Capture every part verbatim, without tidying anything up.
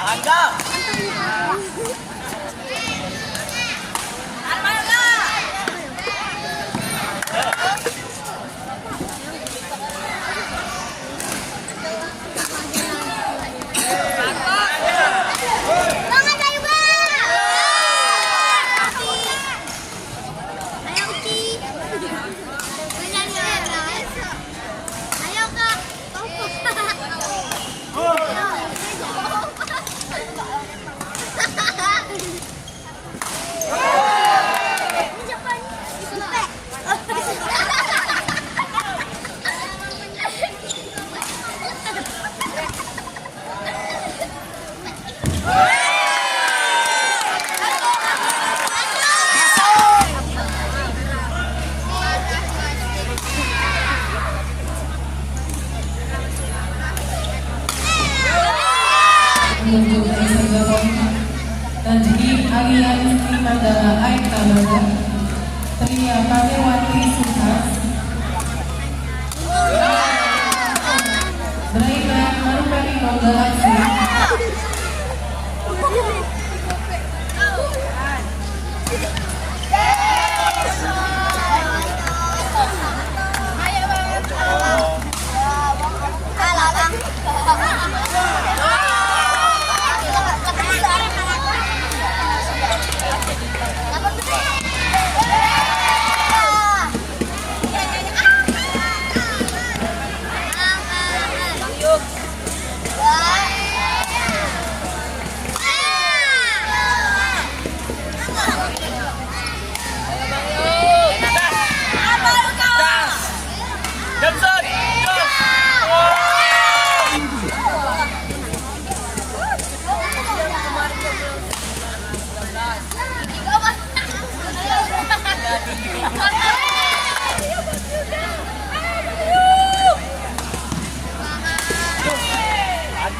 Angga. Ayo, Kak. Menuju Desa Gabong, Najib Arya Istri Manggala Air Tambaga, Tria Pagewati Suhas, Braina Marupani Manggala Air.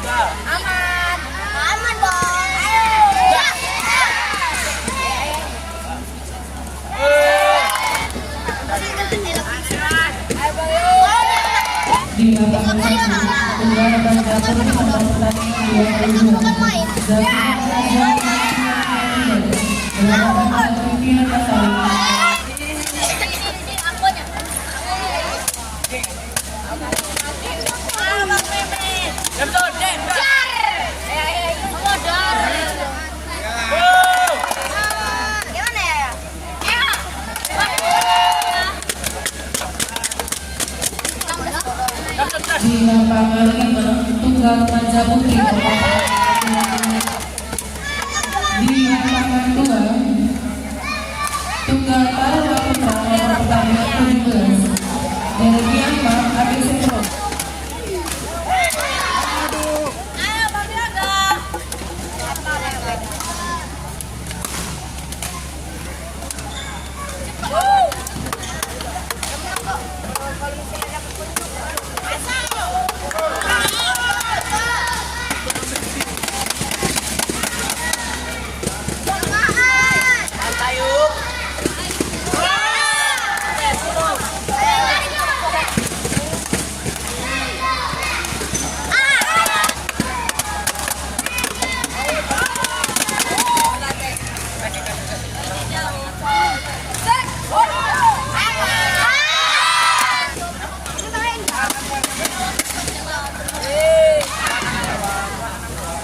Aman. Aman, Bos. Ayo. Di lapangan satu, tunggal Banda Putri nomor satu, dua puluh dua. Zafira Azhar, nomor satu, Fian Nasari. Di lapangan lima, tunggal Panca Putri. Di lapangan dua, tunggal Taruna Putra nomor pertandingan tujuh belas, Jeremy Ahmad, A B C Pro.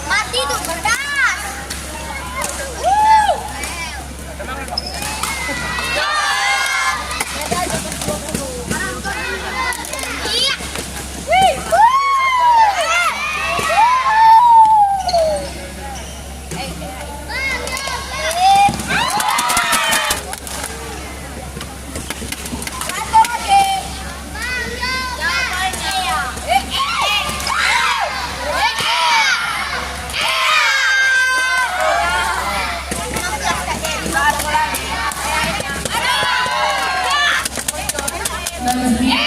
Mati tu pedas. Nazmi